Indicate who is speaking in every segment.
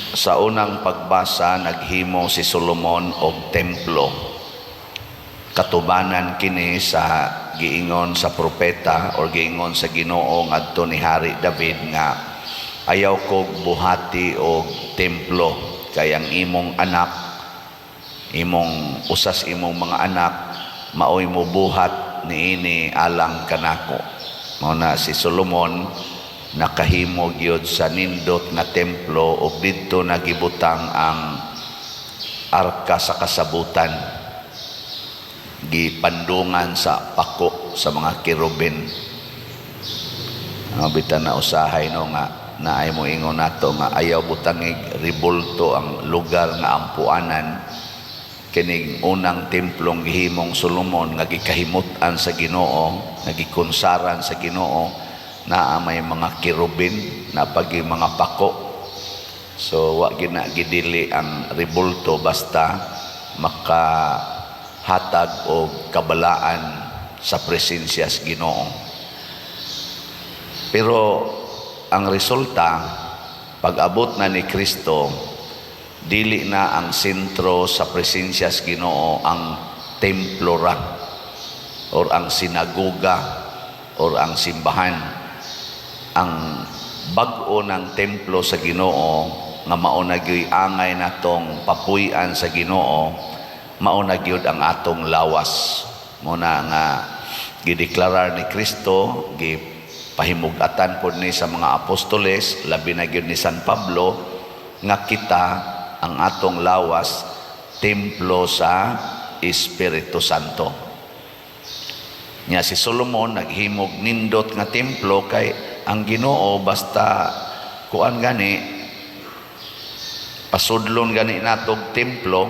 Speaker 1: Sa unang pagbasa, naghimo si Solomon og templo. Katubanan kini sa giingon sa propeta or giingon sa Ginoo ngadto ni Hari David nga ayaw kog buhati og templo kay ang imong anak, imong usas imong mga anak, maoy mobuhat niini alang kanako. Mao na si Solomon nakahimo gyud sa nindot nga templo ug didto nagibutang ang arka sa kasabutan, gipandungan sa pako sa mga kerubin. Ang bitan na usahay, no, nga naay mo ingon nato nga ayaw butangig ribulto ang lugar nga ampuanan. Kining unang templong gihimong Solomon nga gikahimut-an sa Ginoo, nga gikonsaran sa Ginoo, naa may mga kerubin na pagi mga pako. So wa gina gidili ang ribulto basta makahatag og kabalaan sa presensya sa Ginoo. Pero ang resulta, pag-abot na ni Kristo, dili na ang sentro sa presensya sa Ginoo ang templo ra or ang sinagoga or ang simbahan. Ang bag-o ng templo sa Ginoo nga mao na gyud angay natong papuy-an sa Ginoo, mao na gyud ang atong lawas. Mao na nga gideklarar ni Kristo, gipahimug-atan pod ni sa mga apostoles, labi na gyud ni San Pablo, nga kita, ang atong lawas, templo sa Espiritu Santo. Nya si Solomon naghimog nindot nga templo kay ang Ginoo basta kuan gani, pasudlon gani natog templo,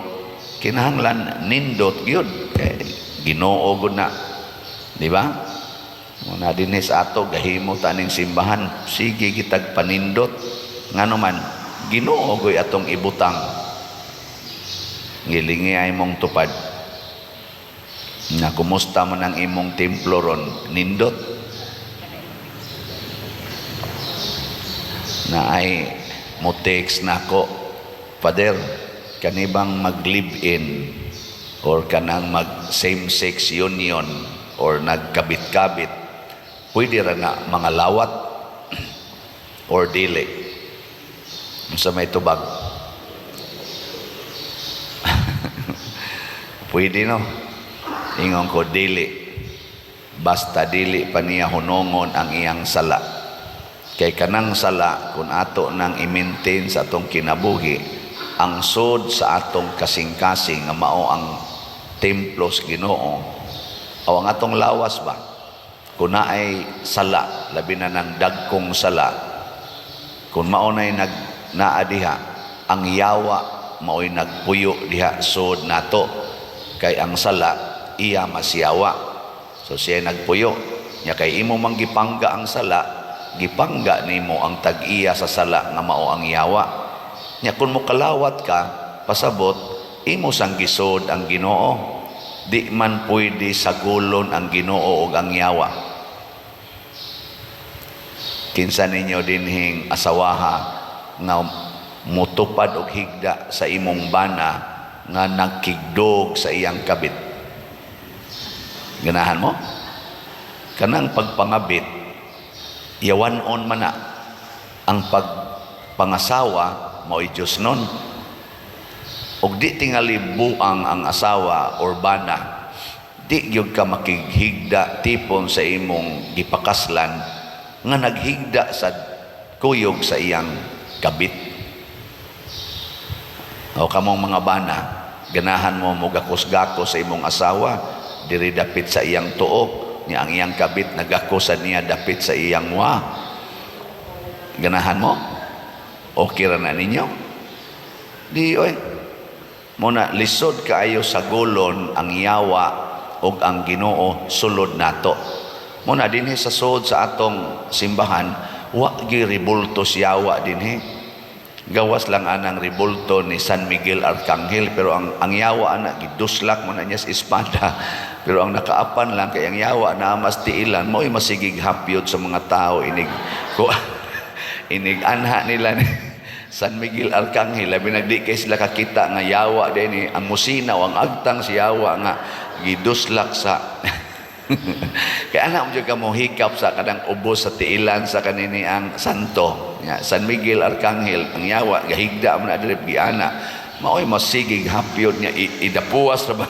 Speaker 1: kinahanglan nindot gyud kay Ginoo gud na, di ba? Muna dinhi sa ato, gahimo ta ning simbahan, sige kitag panindot, ngano man Ginoo goy atong ibutang. Gilingi ay mong tupad na kumusta man ang imong templo ron, nindot na ay mo text nako, "Father, kanibang mag live-in or kanang mag same sex union or nagkabit-kabit, pwede ra na mga lawat or dili?" Unsa may tubag? Pwede, no? Ingon ko, dili. Basta dili pa niya hunongon ang iyang sala. Kay kanang sala, kung ato nang i-maintain sa atong kinabuhi, ang sod sa atong kasing-kasing nga mao ang templo sa Ginoo o ang atong lawas ba, kung naay sala, labi na ng dagkong sala, kung mao na'y nag naa diha, ang yawa mao'y nagpuyo diha sod nato, kay ang sala iya masyawa. So siya nagpuyo nya, kay imo mang gipangga ang sala, gipangga nimo ang tag-iya sa sala nga mao ang yawa. Nya kung mokalawat ka, pasabot imo sang gisod ang Ginoo. Di man pwede sagulon ang Ginoo ug ang yawa. Kinsa ninyo dinhing asawaha nga mutupad og higda sa imong bana nga nagkigdog sa iyang kabit? Ganahan mo? Kanang pagpangabit, yawan-on man na. Ang pagpangasawa, mao'y Diyos nun. Og di tingali buang ang asawa or bana, di gyud ka makighigda tipon sa imong gipakaslan nga naghigda sa kuyog sa iyang kabit. O kamong mga bana, ganahan mo mugakos-gakos sa imong asawa, diri dapit sa iyang tuo, niya ang iyang kabit nagakusan niya dapit sa iyang wa. Ganahan mo? Okay ra na ninyo? Di oy. Muna lisod kaayo sa gulon ang yawa ug ang Ginoo sulod nato. Muna dinhi sa sud sa atong simbahan, wa gi ribulto yawa dinhi. Gawas lang anang ribulto ni San Miguel Arcangel, pero ang yawa ana giduslak mo na niya sa espada. Pero ang nakaapan lang kay ang yawa na mas tiilan mo'y masigig hapyod sa mga tao inig ko inig anha nila ni San Miguel Arcangel, labi nagdi kay sila kakita nga yawa din ni ang musina o ang agtang si yawa nga giduslak sa. Kaya anak mo ka mo hikap sa kanang ubos sa tiilan sa kanini ang santo. Ya, San Miguel Arcangel, ang yawa gahigda mo na diri giana. Maoy masigig hapyod niya idapuas ra ba.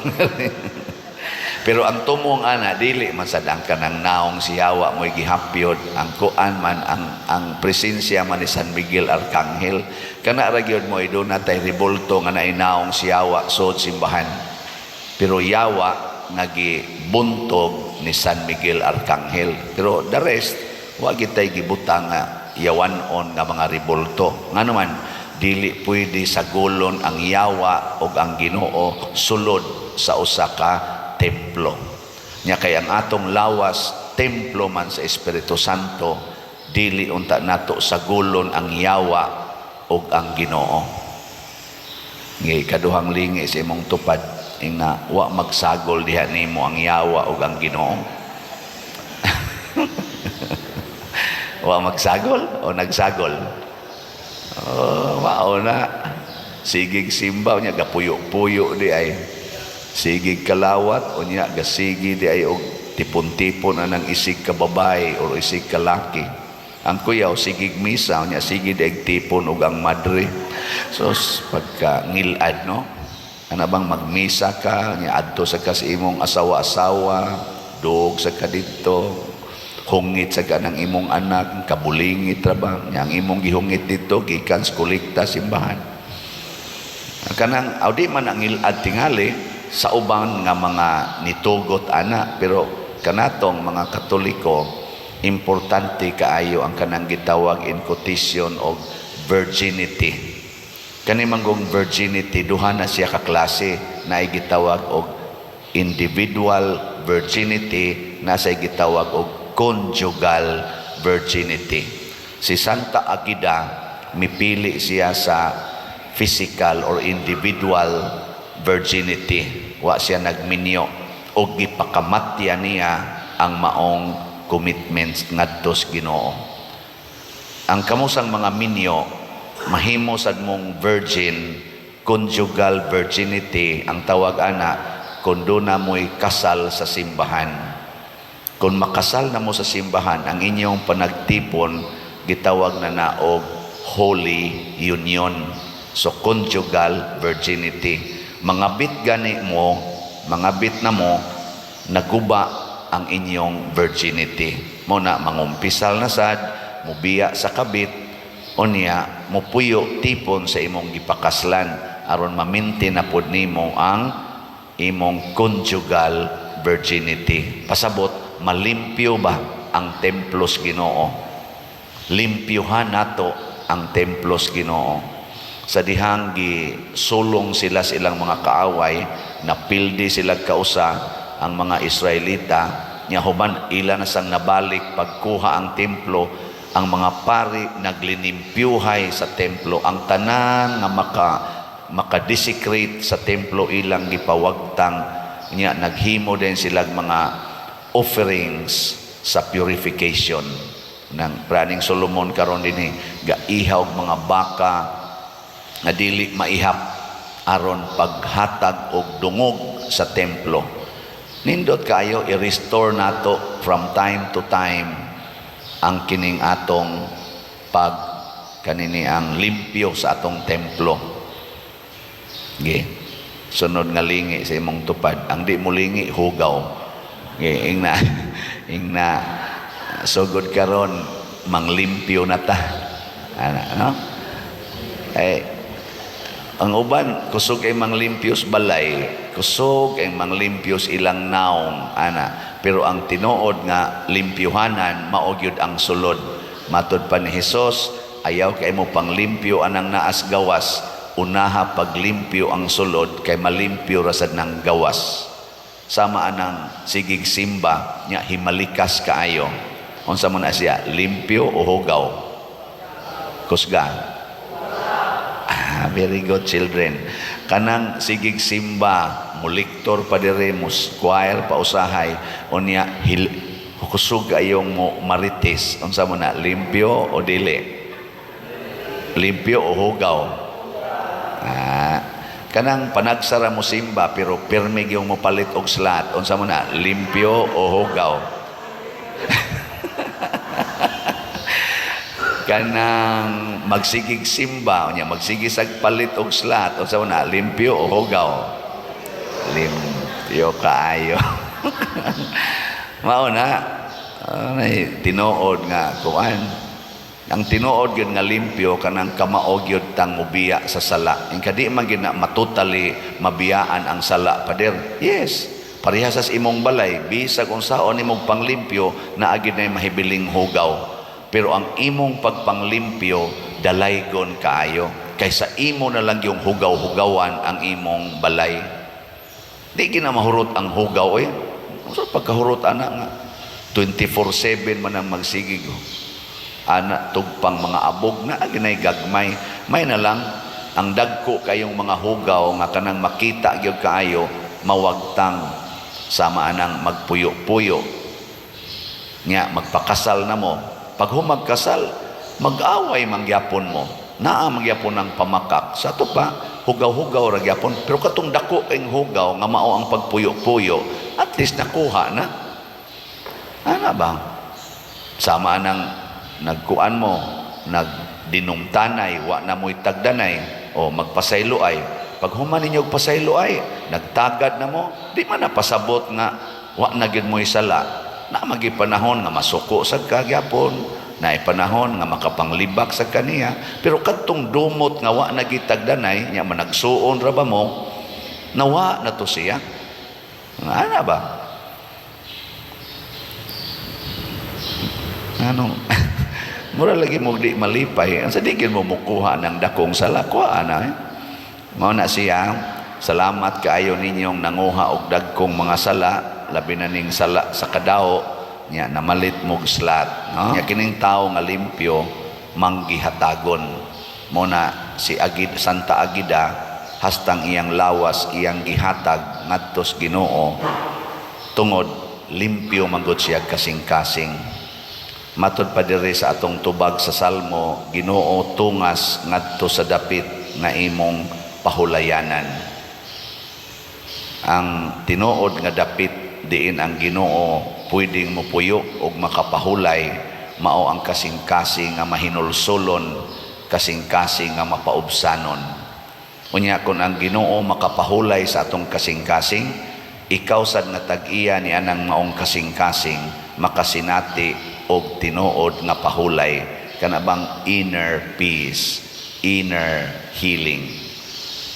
Speaker 1: Pero ang tumong ana, dili man sad ang kanang naong si yawa mo'y gihapyod, ang kuan man, ang presensya man ni San Miguel Arcangel. Kana ra gyud mo doon natay rebulto nga naay naong si yawa sud simbahan. Pero yawa nga gibuntog ni San Miguel Arcangel. Pero the rest, wa gitay gibutang nga yawan-on nga mga rebulto. Ngano man dili pwede sagulon ang yawa og ang Ginoo sulod sa usa ka templo. Nya kay ang atong lawas templo man sa Espiritu Santo, dili unta nato sagulon ang yawa ug ang Ginoo. Ngay kaduhang lingi sa imong tupad, ingna wa magsagol diha nimo ang yawa ug ang Ginoo. Wa magsagol o nagsagol? Oh, mao na. Sigig simba nya gapuyo-puyo di ay. Sigig kalawat unya gasigi di ay og tipon-tipon anang isig ka babae or isig ka laki. Ang kuyaw sigig misa unya sige di ay tipon og ang madre. So pagka ngilad, no? Ana bang magmisa ka nya adto sa ka sa imong asawa-asawa, dug sa ka didto, hungit sa kanang imong anak, kabulingit ra ba? Nya ang imong gihungit didto gikan sa kolekta simbahan. Kanang aw di man ang ngilad tingali sa uban nga mga nitugot ana, pero kanatong mga Katoliko, importante kaayo ang kanang gitawag in quotation og virginity. Kani manggong virginity, duha na siya ka klase. Naay gitawag og individual virginity, nasa gitawag og conjugal virginity. Si Santa Agida, mipili siya sa physical or individual virginity. Wa siya nagminyo og gipakamatya niya ang maong commitments ngadto sa Ginoo. Ang kamusang mga minyo, mahimo sad mong virgin, conjugal virginity ang tawag ana kung doon na mo'y kasal sa simbahan. Kung makasal na mo sa simbahan, ang inyong panagtipon gitawag na og holy union. So conjugal virginity. Mga bit gani mo, mga bit na mo, naguba ang inyong virginity. Mo na mangumpisal na sad, mubiya sa kabit, unya mupuyo tipon sa imong gipakaslan aron ma-maintain na pod nimo ang imong conjugal virginity. Pasabot, malimpyo ba ang templos Ginoo? Limpyuhan nato ang templos Ginoo. Sa dihang gisulong sila sa ilang mga kaaway, napildi sila kausa ang mga Israelita, nya human ila na sang nabalik pagkuha ang templo, ang mga pari naglinimpyuhay sa templo, ang tanan nga maka-desecrate sa templo ilang gipawagtang, nya naghimo din sila mga offerings sa purification ng praning Solomon. Karon dinhi gaihaw og mga baka nga dili maihap aron paghatag og dungog sa templo. Nindot kayo i-restore nato from time to time ang kining atong pag kanini ang limpyo sa atong templo. Ge. Sunod nga lingi sa imong tupad. Ang di mo lingi, hugaw. Ge, ingna ingna sugod karon manglimpyo na ta. Ana, no? Eh, ang uban kusog ay manglimpyos balay, kusog ay manglimpyos ilang naong ana, pero ang tinuod nga limpyuhanan mao gyud ang sulod. Matod pa ni Hesus, ayaw kay mo panglimpyo anang naas gawas, unaha paglimpyo ang sulod kay malimpyo ra sad nang gawas. Sama anang sigig simba nya himalikas kaayo. Unsa man na siya, limpyo o hugaw? Kusga. Ah, very good, children. Kanang sigig simba, muliktor pa dire, mo choir pa usahay, unya hil, kusog ayong mo marites. Unsa mo na, limpyo o dili? Limpyo o hugaw? Ah, kanang panagsara mo simba pero pirmi gyud mo palit og slat, unsa mo na? Limpyo o hugaw? Kanang magsigig simba unya magsige sag palit og slat, unsa mo na? Limpyo o hugaw? Limpyo kaayo. Mao na ay tinuod nga kuan. Ang tinuod gyud nga limpyo, kanang kamao gyud tang mobiya sa sala. Ingka di man gyud na matotally mabiyaan ang sala, pader. Yes, parehas sa imong balay, bisag unsaon imong panglimpyo, naa gyud nay mahibiling hugaw. Pero ang imong pagpanglimpyo dalaygon kaayo kaysa imo na lang yung hugaw-hugawan ang imong balay. Di gina mahurot ang hugaw eh. Unsa pagkahurot ana nga 24/7 man ang magsigig, oh. Ana tugpang mga abog na ginay gagmay. May na lang ang dagko kayong mga hugaw nga kanang makita gyud kaayo mawagtang, sama anang magpuyo-puyo. Nya magpakasal na mo. Pag humagkasal, mag-away mangyapon mo. Naa mangyapon ang pamakak. Sa ato pa, hugaw-hugaw ra gyapon. Pero katong dako kayong hugaw nga mao ang pagpuyo-puyo, at least nakuha na. Ana ba? Sama nang nagkuan mo, nagdinumtanay, wa na mo'y tagdanay, o magpasaylo ay. Pag human ninyo og pasaylo ay, nagtagad na mo, di man na pasabot nga wa na gyud mo'y sala. Na magi panahon nga masuko sad ka gyapon, na panahon nga makapanglibak sa kaniya, pero kadtong dumot nga wa na gitagdanay, nya managsuon ra ba mo, nawa na to siya. Ana ba? Anong mura lagi mo di malipay, ang sa di gyud mo mukuha ng dakong sala, kuha na eh. Mao na siya, salamat kaayo ninyong nanguha og dagkong mga sala, labi na ning sala sa kadao, nya namalit mog slat, no? Nya kining tawo nga limpyo manggihatagon. Mo na si Agid, Santa Agida, hastang iyang lawas iyang gihatag ngadtos Ginoo tungod limpyo manggod siya kasing-kasing. Matud pa diri sa atong tubag sa Salmo, Ginoo, tungas ngadto sa dapit nga imong pahulayanan. Ang tinuod nga dapit diin ang Ginoo pwedeng mopuyo og makapahulay, mao ang kasing-kasing nga mahinulsulon, kasing-kasing nga mapaubsanon. Unya kon ang Ginoo makapahulay sa atong kasing-kasing, ikaw sad nga tag-iya ni anang maong kasing-kasing makasinati og tinuod nga pahulay, kana bang inner peace, inner healing.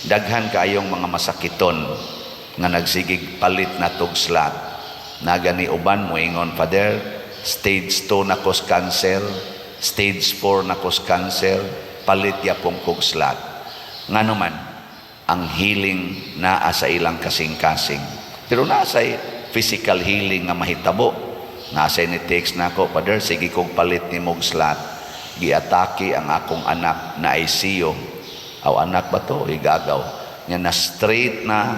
Speaker 1: Daghan kaayong mga masakiton nga nagsigig palit na tog slat. Nagani uban moingon, "Father, stage 2 na kos cancer, stage 4 na kos cancer, palit yapong kog slat." Ngano man, ang healing naa sa ilang kasing-kasing. Pero naa say physical healing nga mahitabo. Nasa ni text nako, "Father, sige kog palit ni mog slat. Giatake ang akong anak na ICU." Aw, anak ba to? Igagaw. Nya na straight na,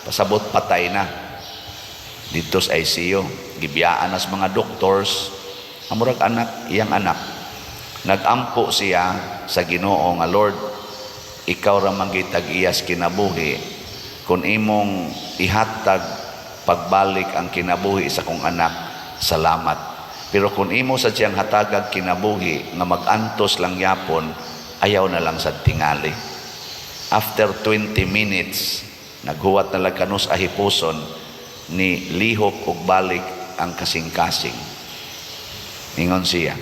Speaker 1: pasabot patay na. Dito sa ICU. Gibiyaan nas mga doctors. Amurag anak, iyang anak. Nagampo siya sa Ginoo nga, "Lord, ikaw ra man gitag-iyas kinabuhi. Kung imong ihatag pagbalik ang kinabuhi sa kong anak, salamat. Pero kung imo sa siyang hatagag kinabuhi nga mag-antos lang yapon, ayaw na lang sa tingali." After 20 minutes, naghuwat na lang kanus ahipuson, ni lihok og balik ang kasing-kasing. Ingon siya,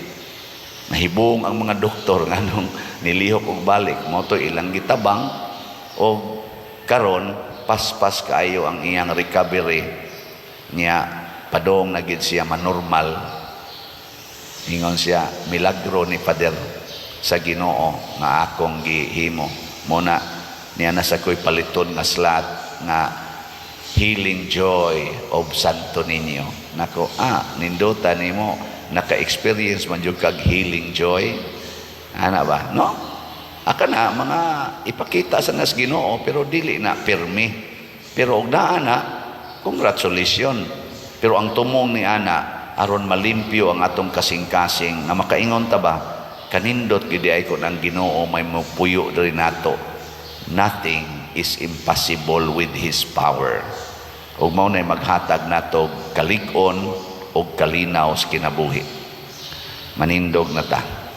Speaker 1: nahibong ang mga doktor nganong nilihok og balik, mo to ilang gitabang og karon paspas kaayo ang iyang recovery niya, padong na gid siya manormal. Ingon siya, "Milagro ni, Father, sa Ginoo nga akong gihimo." Mo na niya nasa ko'y paliton nga slat nga Healing Joy of Santo Niño. Nako, nindota nimo, naka-experience man jud kag healing joy. Ana ba? No? Aka na mga ipakita sa nas Ginoo pero dili na pirmi. Pero og naa na, congratulations. Pero ang tumong ni ana aron malimpyo ang atong kasing-kasing nga makaingon ta ba Kanindot gyud ay kung ang Ginoo may mopuyo diri nato. Nothing is impossible with His power. Ug mao nay maghatag nato kalig-on ug kalinaw sa kinabuhi. Manindog na ta.